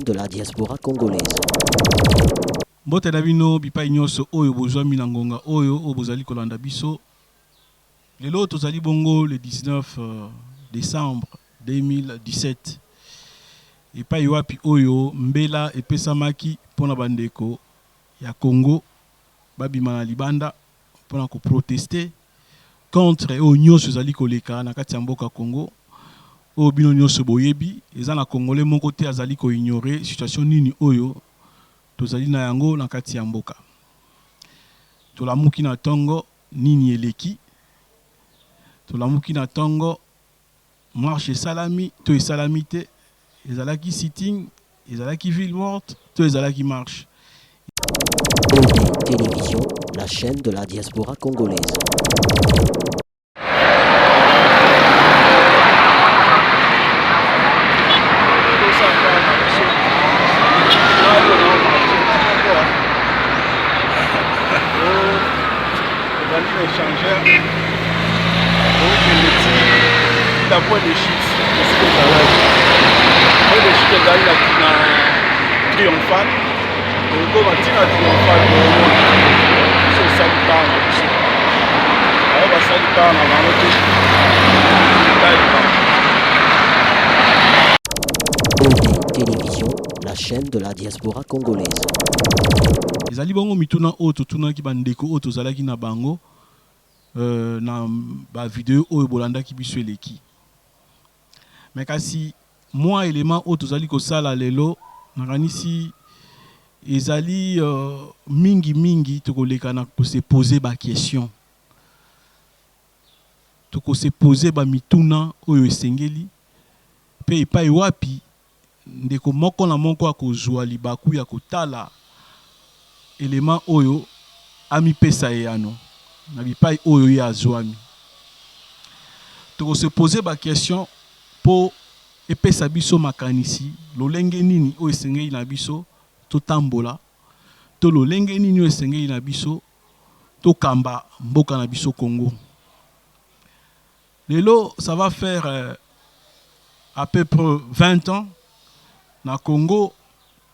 de la diaspora congolaise. Mbote na bino bipai nyonso oyo bozwami na ngonga oyo, oyo bozali kolanda biso. Lelo tozali bongo le 19 decembre 2017. Epai wapi oyo mbela epesamaki mpo na bandeko ya Congo babima na libanda mpo na ko protester contre oyo nyonso ezali koleka na kati ya mboka Congo. Oyo bino nyonso boyebi, eza na Congolais moko te azali ko ignorer situation nini oyo tozali na yango na kati ya mboka. Tolamuki na tongo, nini eleki? Tolamuki na tongo, marche esalami to esalami te? Ezalaki sitting, ezalaki ville morte to ezalaki marche? OD Télévision, la chaîne de la diaspora congolaise. Obandi na échangeur okende ti na point de chute esika ezalaki. Point de chute ezali na Triomphal, okoma ti na Triomphal, omona biso osali part na biso, bango basali part na bango te. Etali bango. OD Télévision, la chaîne de la diaspora congolaise. Ezali bongo mituna oyo totunaki bandeko oyo tozalaki na bango na ba video oyo bolandaki biso eleki. Mais kasi mwa element oyo tozali kosala lelo, nakanisi ezali mingi mingi tokoleka na ko se poser ba questions. Toko se poser ba mituna oyo esengeli mpe epai wapi ndeko moko na moko akozua libaku ya kotala element oyo amipesa eyano na bipai oyo ye azuami. Toko se poser ba questions mpo epesa biso makanisi lolenge nini oyo esengeli na biso totambola to lolenge nini oyo esengeli na biso tokamba mboka na biso Congo. Lelo ça va faire à peu près 20 ans na Congo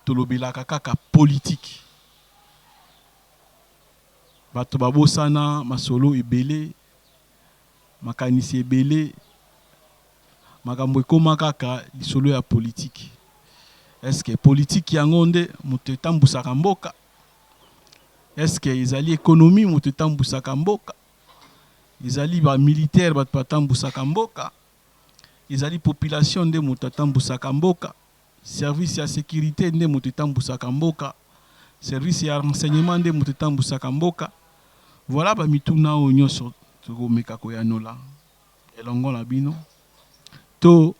tolobelaka kaka politique. Bato babosana masolo ebele, makanisi ebele, makambo ekoma kaka lisolo ya politique. Est-ce que politique yango nde moto etambusaka mboka? Est-ce que ezali economie moto etambusaka mboka? Ezali ba militaires bato batambusaka mboka? Ezali population nde moto atambusaka mboka? Service ya securite nde moto etambusaka mboka? Service ya renseignement nde moto etambusaka mboka? Voilà ba mituna oyo nionso tokomeka koyanola elongo na bino to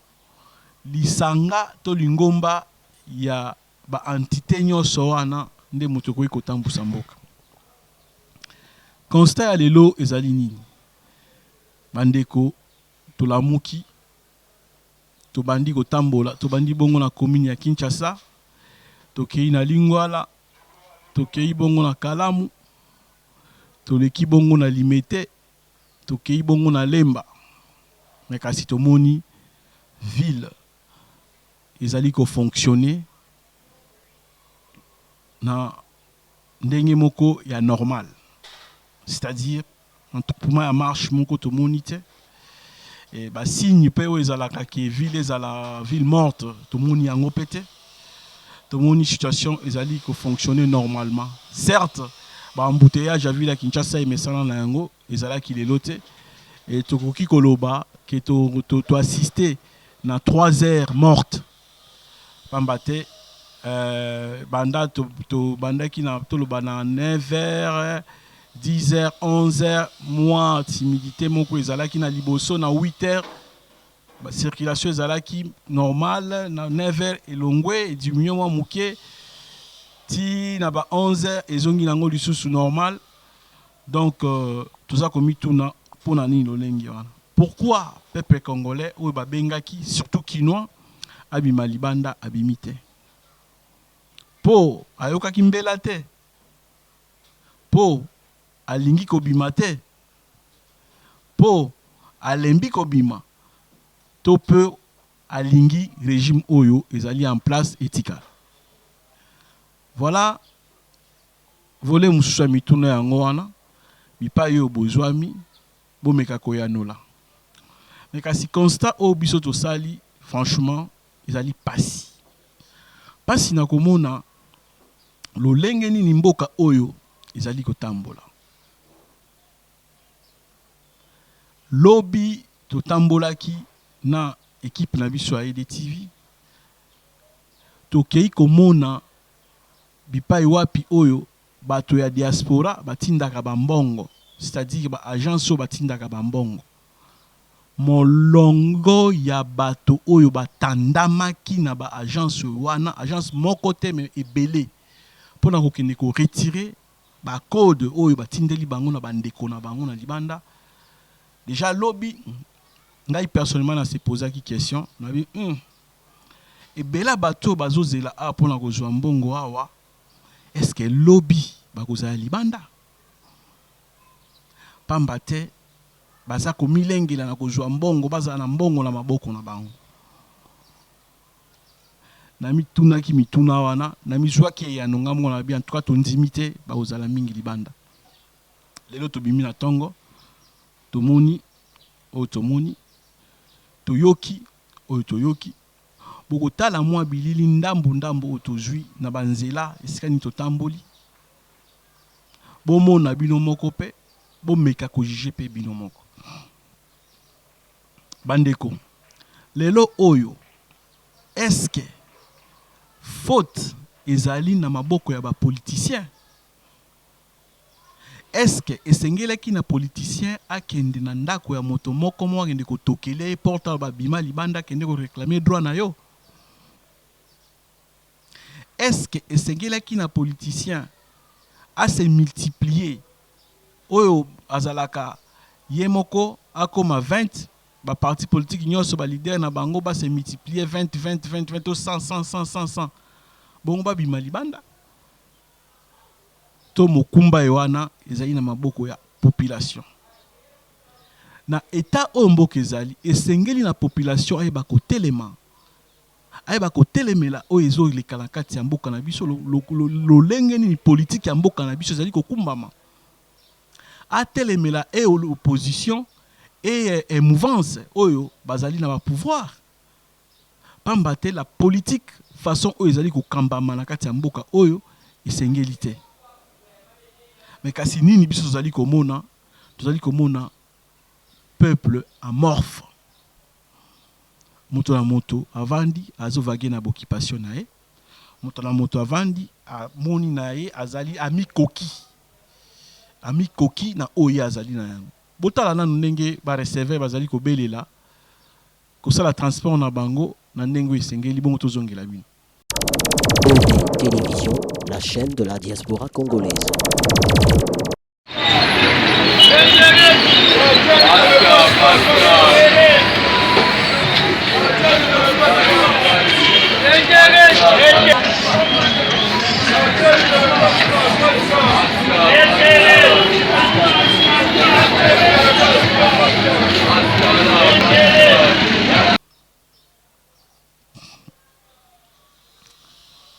lisanga to lingomba ya ba entites nionso wana nde moto ekoki kotambusa mboka. Constat ya lelo ezali nini? Ba ndeko tolamuki, tobandi kotambola, tobandi bongo na commune ya Kinshasa, tokeyi na Lingwala, tokeyi bongo na Kalamu, toleki bongo na Limete, tokeyi bongo na Lemba, mais kasi tomoni ville ezali ko fonctionner na ndenge moko ya normal, c'est-à-dire attroupement ya marche moko tomoni te, et ba signes pe oyo ezalaka ke ville ezala ville morte tomoni yango pe te. Tomoni situation ezali ko fonctionner normalement. Certes ba embouteillages ya ville ya Kinshasa emesana na yango, ezalaki lelo te, et tokoki koloba ke to assister na 3 heures mortes pamba te banda tobandaki na toloba na 9 heures, 10 heures, 11 heures mua timidite moko ezalaki na liboso na 8 heures ba circulation ezalaki normale, na 9 heures elongwe e diminuer mua moke ti na ba 11 heures ezongi nango lisusu normal. Donc toza komituna pona nini lolenge wana? Pourquoi peuple congolais oyo babengaki surtout kinois abima libanda abimi te? Po ayokaki mbela te? Po alingi kobima te? Po alembi kobima? To pe alingi regime oyo ezali en place etikala? Voilà volet mosusu ya mituna yango wana, bipai oyo bozwami, bomeka koyanola. Mais kasi constat oyo biso tosali, franchement ezali pasi. Pasi na komona lolenge nini mboka oyo ezali kotambola. Lobi totambolaki na equipe na biso ya EDTV, tokeyi komona bipai wapi oyo bato ya diaspora batindaka ba mbongo, c'est-à-dire ba agences oyo batindaka ba mbongo. Molongo ya bato oyo batandamaki na ba agences wana, agence moko te mais ebele, mpo na kokende ko retirer ba codes oyo batindeli bango na ba ndeko na bango na libanda. Dejà lobi ngai personnellement na se posaki question, nalobi hum, ebele ya bato oyo bazozela awa mpo na kozua mbongo awa, est ce que lobi bakozala libanda? Pamba te baza komilengela na kozua mbongo, bazala na mbongo na maboko na bango. Namitunaki mituna wana, namizuaki eyano ngai moko, nalobi en tout cas tondimi te bakozala mingi libanda. Lelo tobimi na tongo, tomoni oyo tomoni, toyoki oyo toyoki. Bokotala mwa bilili ndambo ndambo oyo tozui na ba nzela esika nini totamboli. Bomona bino moko pe bomeka ko juger pe bino moko. Bandeko, lelo oyo est-ce que faute ezali na maboko ya ba politiciens? Est-ce que esengelaki na politicien akende na ndako ya moto moko moko akende kotokele ye porte aloba bima libanda kende ko reclamer droit na yo? Est-ce que esengelaki na politicien a se multiplier oyo azalaka ye moko akoma 20 ba partis politiques nionso ba leaders na bango ba se multiplier 20 20 20 20 to 100 100 100 100 100 bongo babima libanda? To mokumba ye wana ezali na maboko ya population? Na etat oyo mboka ezali esengeli na population ayeba kotelema Ayeba kotelemela oyo ezo leka na kati ya mboka na biso, lolenge nini politique ya mboka na biso ezali kokumbama. Atelemela et opposition et mouvance oyo bazali na ba pouvoir. Pamba te la politique façon oyo ezali kokambama na kati ya mboka oyo esengeli te. Mais kasi nini biso tozali komona? Tozali komona peuple amorphe. Moto na moto avandi azo vaguer na b'occupation na ye, moto na moto avandi amoni na ye azali amikoki, amikoki na oyo ye azali na yango. Botala nanu ndenge ba receveurs bazali kobelela kosala transport na bango na ndenge oyo esengeli, bongo tozongela bino. OB Television, la chaîne de la diaspora congolaise.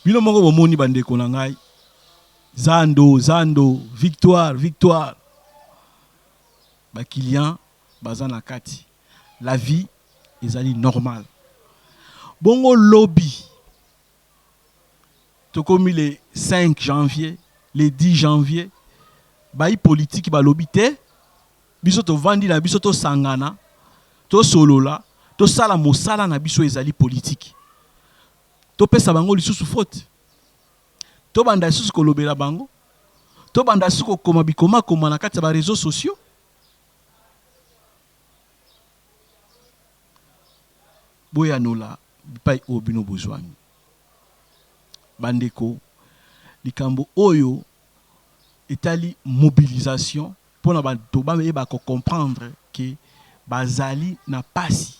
Bino moko bomoni ba ndeko na ngai zando zando victoire victoire ba clients baza na kati la vie ezali normal bongo lobi tokomi le 5 janvier le 10 janvier bayi politique balobi te Biso tovandi na biso tosangana, tosolola, tosala mosala na biso ezali politique. Topesa bango lisusu faute? Tobanda lisusu kolobela bango? Tobanda lisusu kokoma bikomakoma na kati ya ba reseaux sociaux? Boyanola bipai oyo bino bozwami. Bandeko, likambo oyo etali mobilisation pona bato bayeba ko comprendre que bazali na pasi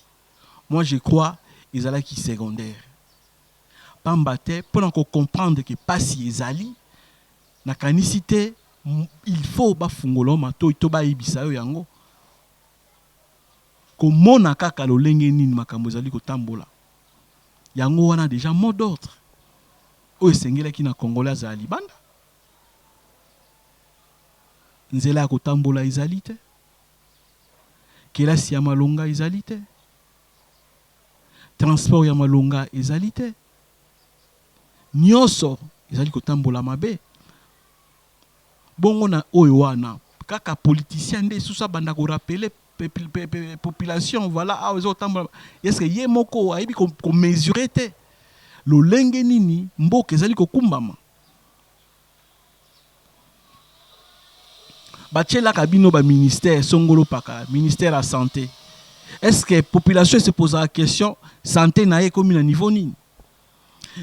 moi je crois ezalaki secondaire pamba te pona ko comprendre que pasi ezali nakanisi te il faut bafungola yo matoyi to bayebisa yo yango komona kaka lolenge nini makambo ezali kotambola yango wana dejà mot d'ordre. Oyo esengelaki na Congolais azala libanda. Nzela ya kotambola ezali te. Kelasi ya malonga ezali te. Transport ya malonga ezali te. Nionso ezali kotambola mabe. Bongo na oyo wana kaka politicien nde lisusu abanda ko rappeler population voilà awa ezo kotambola est ce que ye moko ayebi ko mesurer te lolenge nini mboka ezali kokumbama? Batielaka bino ba ministère songolo pakala, ministère ya sante. Est ce que population e se posaka question sante na ye ekomi na niveau nini?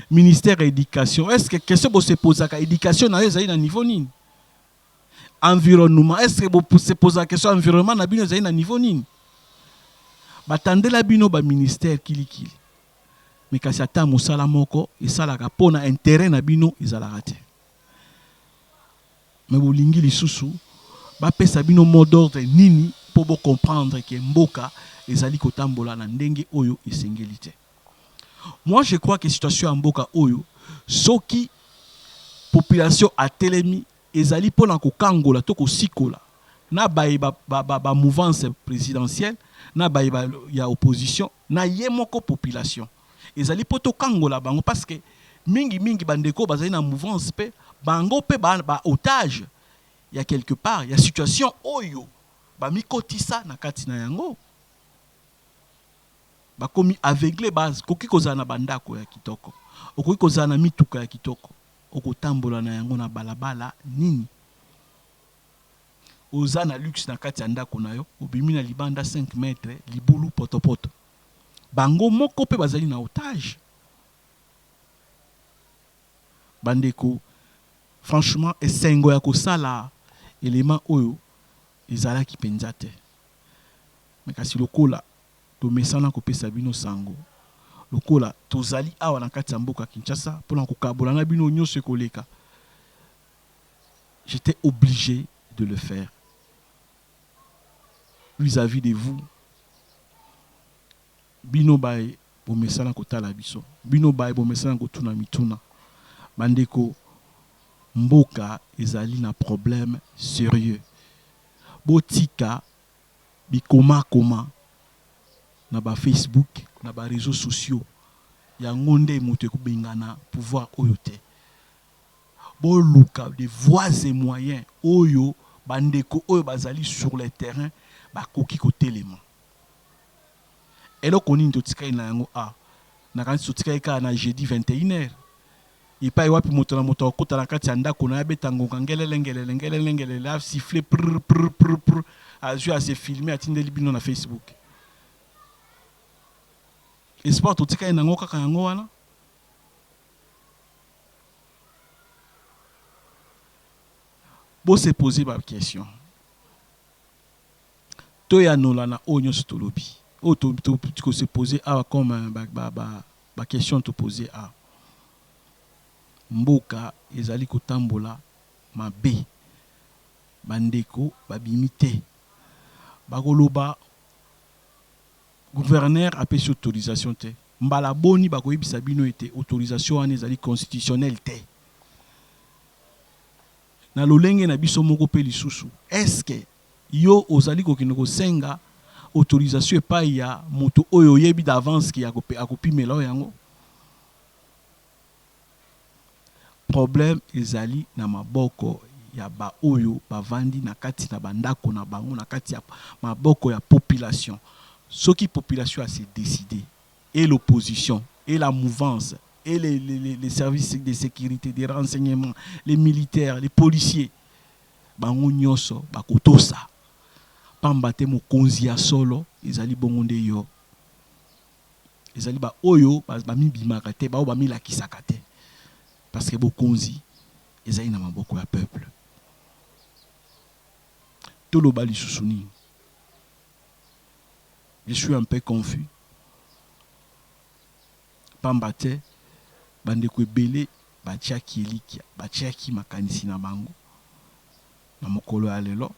Ministère ya education, est ce que question bo se posaka education na yo ezali na niveau nini? Environnement, est ce que bo se posaka question environnement na bino ezali na niveau nini? Batandela bino ba ministère kilikili mais kasi ata mosala moko esalaka po na interet na bino ezalaka te. Mais bolingi lisusu bapesa bino mot d'ordre nini po bo comprendre que mboka ezali kotambola na ndenge oyo esengeli te? Moi je crois que situation ya mboka oyo soki population atelemi ezali pona kokangola to kosikola na baye ba, ba, ba, ba mouvance presidentielle na baye ba, ya opposition na ye moko population ezali po tokangola bango parce que mingi mingi bandeko bazali na mouvance pe bango pe ba, ba otage ya quelque part ya situation oyo bamikotisa na kati na yango. Bakomi aveugle ba koki kozala na ba ndako ya kitoko okoki kozala na mituka ya kitoko okotambola na yango na balabala nini? Oza na luxe na kati ya ndako na yo obimi na libanda 5 metre libulu potopoto bango moko pe bazali na otage ba ndeko franchement esengo ya kosala element oyo ezalaki penza te mais kasi lokola Tomesana kopesa bino sango lokola tozali awa na kati ya mboka Kinshasa pona kokabola na bino nyoso ekoleka. J'etais oblige de le faire vis à vis de vous bino baye bomesana kotala biso, bino baye bomesana kotuna mituna. Bandeko, mboka ezali na problème serieux. Botika bikoma koma na ba Facebook na ba reseaux sociaux yango nde moto ekobengana pouvoir oyo te. Boluka des voies et moyens oyo ba ndeko oyo bazali sur le terrain bakoki kotelema. Eloko nini totikali na yango awa? Nakanisi totikali kaka na jeudi 21 heures epai wapi moto na moto akokota na kati ya ndako na ye abeta ngonga ngelele ngelele ngelele ngelele a siffler prr prr prr prr azwi a se filmer atindeli bino na Facebook. Espoir totikali na yango kaka yango wana? Bo se poser ba questions. Toyanola na oyo nyonso tolobi. Oyo to, to, to se poser awa comme ba, ba, ba, ba questions to poser awa. Mboka ezali kotambola mabe. Ba ndeko babimi te. Bakoloba gouverneur apesi autorisation te. Mbala boni bakoyebisa bino ete autorisation wana ezali constitutionnelle te? Na lolenge na biso moko pe lisusu, est-ce que yo ozali kokende kosenga autorisation epayi ya moto oyo oyebi d'avance que akopimela yo yango? Problème ezali na maboko ya ba oyo bavandi na kati na ba ndako na bango, na kati ya maboko ya population. Soki population a se decider et l'opposition et la mouvance et les, les, les, les services de securite, de renseignement, les militaires, les policiers, bango nyoso bakotosa. Pamba te mokonzi ya solo ezali bongo nde yo. Ezali ba oyo bamibimaka te, ba oyo bamilakisaka te. Parce que bokonzi ezali na maboko ya peuple. Toloba lisusu nini? Je suis un peu confus. Pamba te bandeko ebele batiaki elikia, batiaki makanisi na bango na mokolo ya lelo.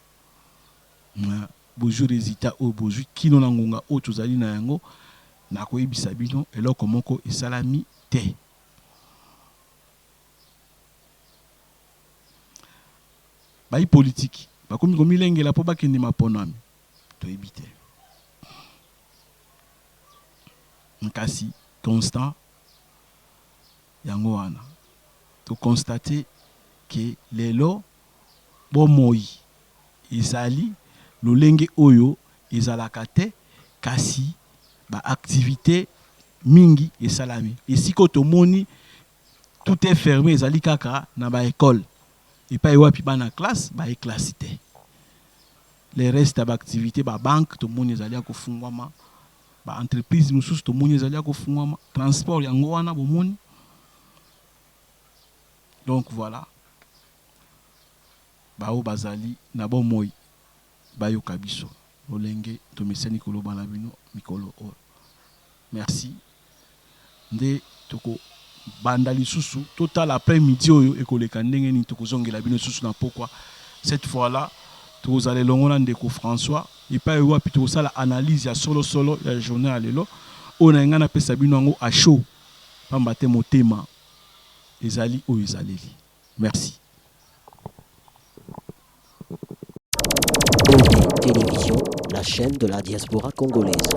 Mais bozwi resultat oyo bozwi kino na ngonga oyo tozali na yango, nakoyebisa bino eloko moko esalami te. Bayi politiki bakomi komilengela mpo bakende maponami? Toyebi te. Kasi constant yango wana to constater que lelo bomoi ezali lolenge oyo ezalaka te kasi ba activites mingi esalami. Esika oyo tomoni tout est ferme ezali kaka na ba ecoles epayi wapi bana classe baye classe te. Le reste ya ba activites, ba banques tomoni ezali ya kofungwama, ba entreprises mosusu tomoni ezali ya kofungwama, transport yango wana bomoni. Donc voilà, ba oyo bazali na bomoi bayoka biso lolenge tomesani koloba na bino mikolo oyo. Merci. Nde toko banda lisusu totala après midi oyo ekoleka ndenge nini tokozongela bino lisusu na pokwa cette fois là tokozala elongo na ndeko François epai wapi tokosala analyse ya solo solo ya journée ya lelo oyo na ngai napesa bino yango à chaud pamba te motema ezali oyo ezaleli. Merci. OD Télévision, la chaîne de la diaspora congolaise.